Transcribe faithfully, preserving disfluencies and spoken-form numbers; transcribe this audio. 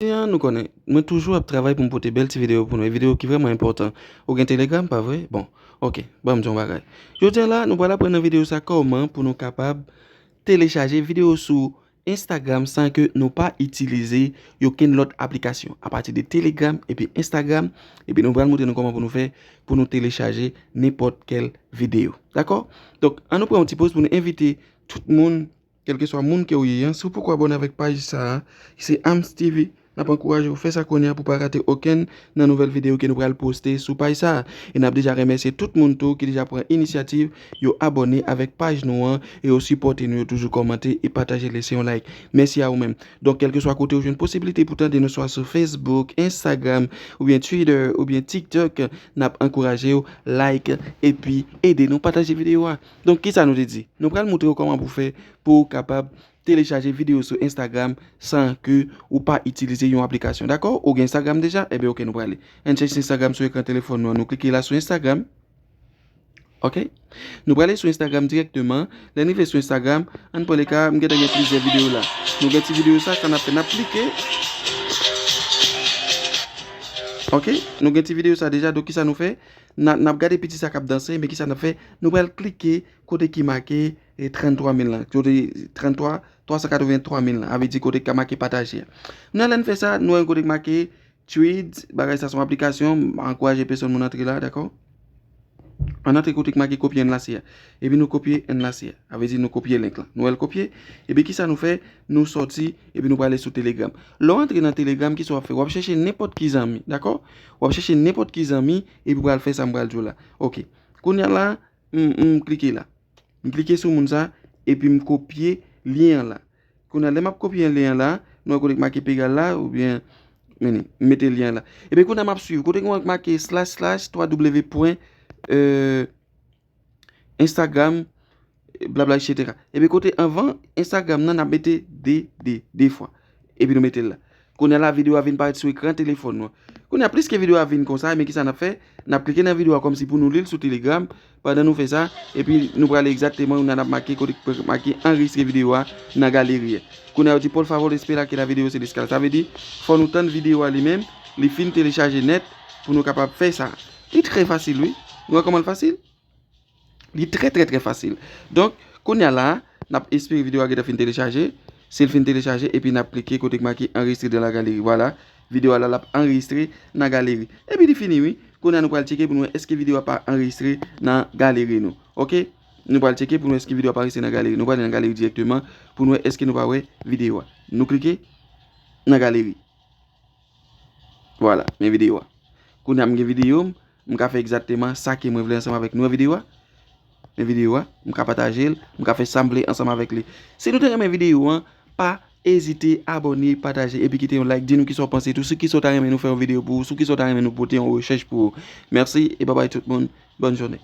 Jodi a, nou konnen, mwen toujou ap travay pou m pote bèl ti videyo pou nou, e videyo ki vrèman enpòtan. Ou gen Telegram, pa vre? Bon, ok, ban m di yon bagay. Jodi a la, nou pral aprann nan videyo sa kòman pou nou kapab telechaje videyo sou Instagram san ke nou pa itilize okenn lòt aplikasyon. Apati de Telegram epi Instagram, epi nou pral montre nou kòman pou nou fè pou nou telechaje nenpòt kèl videyo. Dakò? Donk, ann nou pran yon ti poz pou nou envite tout moun, kèlkeswa moun ke w ye an, si w poko abòne avèk paj sa a, ki se Ams T V, n ap ankouraje w fè sa kounye a pou w pa rate okenn nan nouvèl videyo ke nou pral poste sou paj sa a. E n ap deja remèsye tout moun tou ki deja pran inisyativ, yo abòne avèk paj nou an e yo sipòte nou, yo toujou kòmante e pataje, lese yon like. Mèsi a ou menm. Donk, kèlkeswa kote w jwenn posiblite pou tande nou, swa sou Facebook, Instagram, oubyen Twitter, oubyen TikTok, n ap ankouraje w, like, epi ede nou pataje videyo a. Donk, kisa nou te di? Nou pral montre w kòman pou fè pou w kapab telechaje videyo sou Instagram san ke ou pa itilize yon aplikasyon. Dakò? Ou gen Instagram deja? Ebyen, ok, nou prale. Ann chèche Instagram sou ekran telefòn nou an. Nou klike la sou Instagram. Ok? Nou prale sou Instagram dirèkteman. Lè n rive sou Instagram, ann pran le ka, m gentan gen plizyè videyo la. Nou gen ti videyo sa, sa n ap fè, n ap klike. Ok? Nou gen ti videyo sa deja, donk kisa nou fè? N a, n ap gade piti sa k ap danse, men kisa n ap fè? Nou pral klike kote ki make, e, tranntwa mil lan. Kote tranntwa, twa san katrevenntwa mil lan. A vle di kote ki make pataje a. Kounye a, lè n fè sa, nou wè yon kote ki make Threads, bagay sa se yon aplikasyon, m pa ankouraje pèsòn moun antre la, dakò? Ann antre kote ki make kopye enlase a. Epi nou kopye enlase a. A vle di nou kopye link lan. Nou wè l kopye. Epi kisa nou fè? Nou sòti, epi nou prale sou Telegram. Lè w antre nan Telegram, kisa w ap fè? W ap chèche nenpòt ki zanmi, dakò? W ap chèche nenpòt ki zanmi, epi w pral fè sa m pral di w la. Ok. Kounye a la, m, m klike la. M klike sou moun sa, epi m kopye lyen an la. Kounye a, lè m ap kopye lyen an la, nou wè kote k make pegal la, oubyen, men, m mete lyen an la. Epi kounye a, m ap swiv. Kote k make slash slash twa w pwen, euh, Instagram, blabla, et cetera. Epi kote anvan Instagram nan, n ap mete de, de, de fwa. Epi nou mete l la. Kounye a la, videyo a vin parèt sou ekran telefòn nou an. Kounye a, pliske videyo a vin konsa, men kisa n ap fè? N ap klike nan videyo a kòmsi pou nou li l sou Telegram. Pandan nou fè sa, epi nou prale egzakteman, kounye a n ap make kote k make anrejistre videyo a nan galeri a. Kounye a, yo di, por favor, espera que la video se descargue. Sa vle di, fò nou tann videyo a li menm, li fin telechaje nèt, pou nou kapab fè sa. Li trè fasil, wi. Nou wè kòman l fasil? Li trè, trè, trè fasil. Donk, kounye a la, n ap espere videyo a gentan fin telechaje. Si l fin telechaje, epi n ap klike kote k make enregistrer dans la galerie. Vwala, videyo a la, l ap anrejistre nan galeri. Epi li fini, wi. Kounye a, nou pral tcheke pou nou wè èske videyo a pa anrejistre nan galeri nou. Ok? Nou pral tcheke pou nou wè èske videyo a pa anrejistre nan galeri. Nou pral nan galeri dirèkteman pou nou wè èske nou pa wè videyo a. Nou klike nan galeri. Vwala, men videyo a. Kounye a m gen videyo m, m ka fè egzakteman sa ke mwen vle ansanm avèk nou. Wè videyo a? Men videyo a, m ka pataje l, m ka fè sa m vle ansanm avèk li. Si nou te renmen videyo an, pa ezite abòne, pataje, epi kite yon like. Di nou kisa w panse tou, sou kisa w ta renmen nou fè yon videyo pou ou, sou kisa w ta renmen nou pote yon rechèch pou ou. Mèsi e babay tout moun. Bòn jounen.